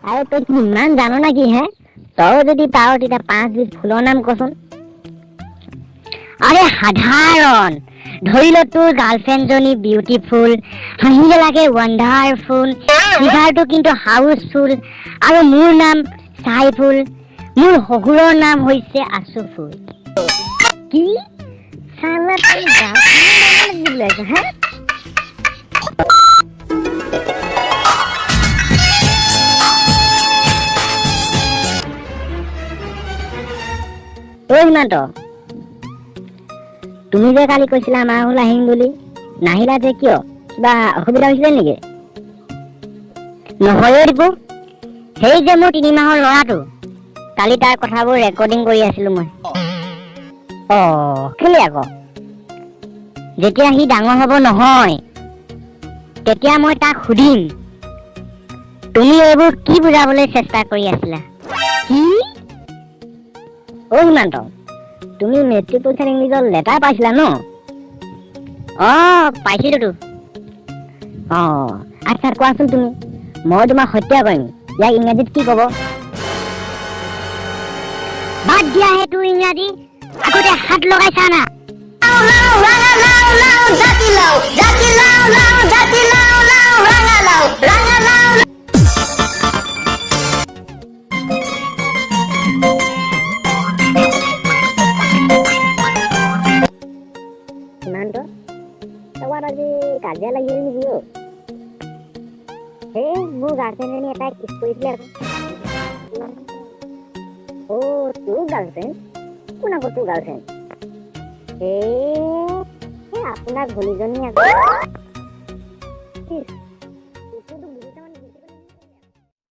আৰে, তই কি ইমান জান নেকি হে? তই যদি পাৰ, তেতিয়া পাঁচবিধ ফুলৰ নাম কচোন। আৰে সাধাৰণ, ধৰি ল তোৰ গাৰ্লফ্ৰেণ্ডজনী বিউটিফুল, হাঁহিলে লাগে ৱাণ্ডাৰফুল, ফিগাৰটো কিন্তু হাউচফুল আৰু মোৰ নাম চাইফুল, মোৰ শহুৰৰ নাম হৈছে আছুফুল। কি চালা, তই গাৰ্লফ্ৰেণ্ডৰ নাম দিবলৈ আহিছ হা? ঐ সীমান্ত, তুমি যে কালি কৈছিলা আমাৰ ঘৰলৈ আহিম বুলি, নাহিলা যে কিয়? কিবা অসুবিধা হৈছিলে নেকি? নহয় অ' দীপু, সেই যে মোৰ 3 মাহৰ ল'ৰাটো, কালি তাৰ কথাবোৰ ৰেকৰ্ডিং কৰি আছিলো মই। অ, কেলে আকৌ? যেতিয়া সি ডাঙৰ হ'ব নহয়, তেতিয়া মই তাক সুধিম, তুমি এইবোৰ কি বুজাবলৈ চেষ্টা কৰি আছিলা? কি অ সীমান্ত, তুমি মেট্ৰিক পৰীক্ষাত ইংলিছত লেটাৰ পাইছিলা ন? অ, পাইছিলোতো। অ, আচ্ছা কোৱাচোন তুমি, মই তোমাক হত্যা কৰিম, ইয়াক ইংৰাজীত কি ক'ব? বাদ দিয়া সেইটো ইংৰাজী, আগতে হাত লগাইছা না। লাও, ৰাঙা লাও, লাও, জাতি লাও, জাতি লাও, লাও, জাতি লাও, লাও, ৰাঙা লাও, ৰাঙা লাও। সীমান্ত, ক'ৰবাত আজি কাজিয়া লাগিল নেকি অ'? সেই মোৰ গাৰ্লফ্ৰেণ্ডজনী এটাই কিছ কৰিছিলে আকৌ। অ', তোৰ গাৰ্লফ্ৰেণ্ড? কোন আকৌ তোৰ গাৰ্লফ্ৰেণ্ড? এই আপোনাৰ ভনীজনী আকৌ। ইছ।